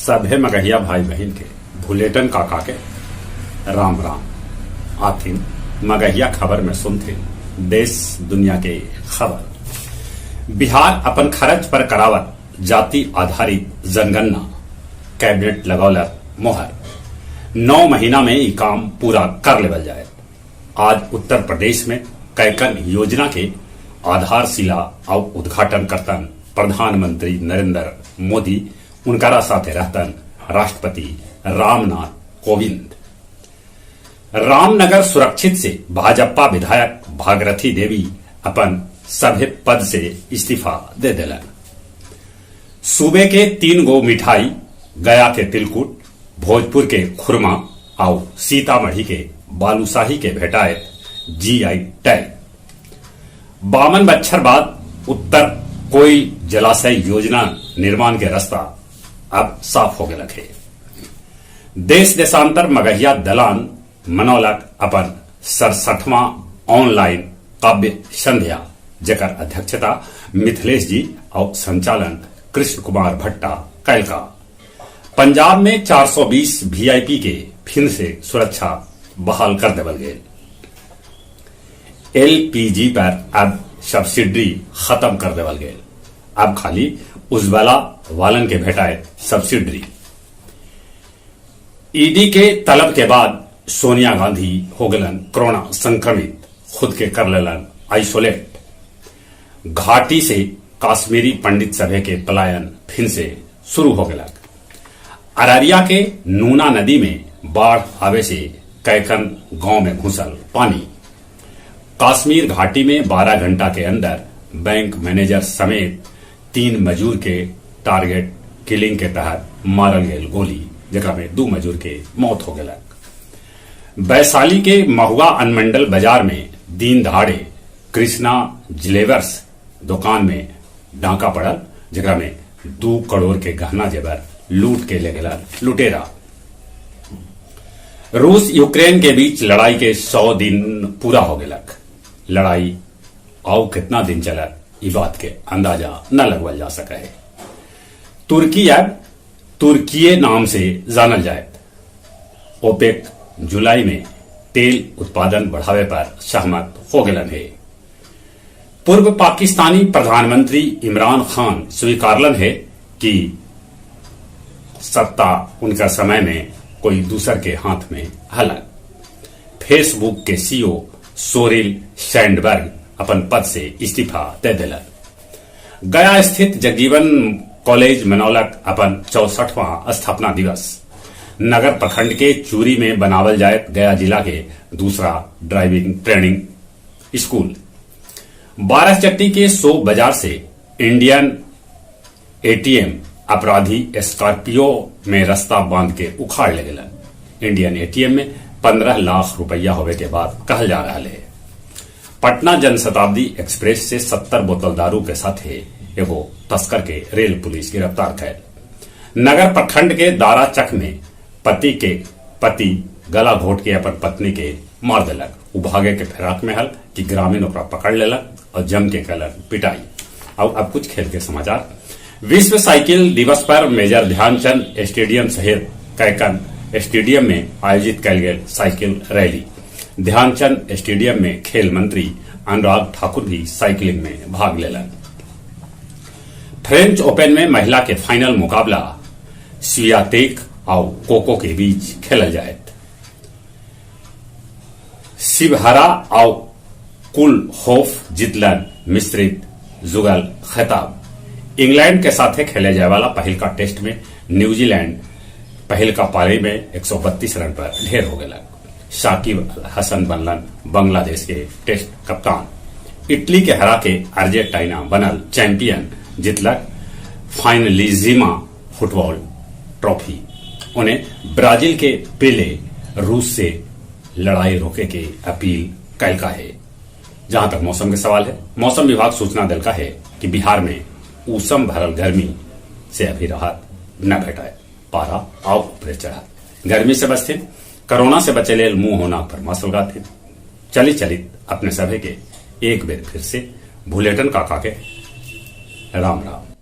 सभे मगहिया भाई बहिन के भुलेटन काका के राम राम। आथिन मगहिया खबर में सुनथिन देश दुनिया के खबर। बिहार अपन खर्च पर करावत जाति आधारित जनगणना, कैबिनेट लगौलक मोहर। 9 महीना में ई काम पूरा कर लेवल जाए। आज उत्तर प्रदेश में कैकन योजना के आधारशिला और उद्घाटन करतन प्रधानमंत्री नरेंद्र मोदी, उनकरा साथे रहतन राष्ट्रपति रामनाथ कोविंद। रामनगर सुरक्षित से भाजपा विधायक भागीरथी देवी अपन सभे पद से इस्तीफा दे देलन। सूबे के 3 गो मिठाई, गया के तिलकुट, भोजपुर के खुरमा और सीतामढ़ी के बालूशाही के भेटाए जीआई टैग। 52 बच्छर बाद उत्तर कोई जलाशय योजना निर्माण के रास्ता अब साफ हो गया है। देश देशांतर मगहिया दलान मनौलक अपन 67वां ऑनलाइन काव्य संध्या, जकर अध्यक्षता मिथिलेश जी और संचालन कृष्ण कुमार भट्टा कैलका। पंजाब में 420 वीआईपी के फिर से सुरक्षा बहाल कर देवल गए। एलपीजी पर अब सब्सिडी खत्म कर देवल गए। अब खाली उज्ज्वला वालन के भेटाए सब्सिडी। ईडी के तलब के बाद सोनिया गांधी हो गलन कोरोना संक्रमित, खुद के कर लेलन आइसोलेट। घाटी से कश्मीरी पंडित सभा के पलायन फिर से शुरू हो गलक। अररिया के नूना नदी में बाढ़ आवे से कैकन गांव में घुसल पानी। कश्मीर घाटी में 12 घंटा के अंदर बैंक मैनेजर समेत 3 मजूर के टारगेट किलिंग के तहत मारल गए गोली, जकरा में 2 मजूर के मौत हो गलक। वैशाली के महुआ अनुमंडल बाजार में दिन दहाड़े कृष्णा ज्वेलर्स दुकान में डाका पड़ल, जकरा में 2 करोड़ के गहना जेवर लूट के ले गया लुटेरा। रूस यूक्रेन के बीच लड़ाई के 100 दिन पूरा हो गलक। लड़ाई आउ कितना दिन चलत ई बात के अंदाजा न लगवल जा सके है। तुर्की अब तुर्कीये नाम से जानल जाए। ओपेक जुलाई में तेल उत्पादन बढ़ावे पर सहमत हो गलन है। पूर्व पाकिस्तानी प्रधानमंत्री इमरान खान स्वीकारलन है कि सत्ता उनका समय में कोई दूसर के हाथ में हलक। फेसबुक के सीईओ सोरिल सैंडबर्ग अपन पद से इस्तीफा दे दिलन। गया स्थित जगजीवन कॉलेज मनौलक अपन 64वां स्थापना दिवस। नगर प्रखंड के चूरी में बनावल जाए गया जिला के दूसरा ड्राइविंग ट्रेनिंग स्कूल। बाराचट्टी के सो बाजार से इंडियन एटीएम अपराधी स्कॉर्पियो में रास्ता बांध के उखाड़ ले गलन। इंडियन एटीएम में 15 लाख रुपया होवे के बाद कहल जा रहा है। पटना जनशताब्दी एक्सप्रेस से 70 बोतल दारू के साथ एगो तस्कर के रेल पुलिस गिरफ्तार कैल। नगर प्रखंड के दाराचक में पति गला घोट के अपन पत्नी के मार देलक। उ भागे के फिराक में हल कि ग्रामीण ओकरा पकड़ लेलक और जम के कलक पिटाई। और अब कुछ खेल के समाचार। विश्व साइकिल दिवस पर मेजर ध्यानचंद स्टेडियम सहित कैकन स्टेडियम में आयोजित कैल गेल साइकिल रैली। ध्यानचंद स्टेडियम में खेल मंत्री अनुराग ठाकुर भी साइकिलिंग में भाग लेलन। फ्रेंच ओपन में महिला के फाइनल मुकाबला स्वियातेक और कोको के बीच खेलल जाए। शिवहरा और कुल होफ जितलन मिश्रित जुगल खिताब। इंग्लैंड के साथे खेले जाए वाला पहिलका टेस्ट में न्यूजीलैंड पहिलका पारी में 132 रन पर ढेर हो गया। शाकिब अल हसन बनलन बांग्लादेश के टेस्ट कप्तान। इटली के हरा के अर्जेंटीना बनल चैंपियन, जितलक फाइनलिजिमा फुटबॉल ट्रॉफी। उन्हें ब्राजील के पेले रूस से लड़ाई रोके के अपील कैलका है। जहां तक मौसम के सवाल है, मौसम विभाग सूचना दिलका है कि बिहार में ऊसम भरल गर्मी से अभी राहत न भेटाए, पारा आउ ऊपरे चढ़ा। गर्मी से बचथिन, कोरोना से बचे लेल मुंह होना पर मास्क लगाथिन। चली चली अपने सभे के एक बेर फिर से भुलेटन काका के राम राम।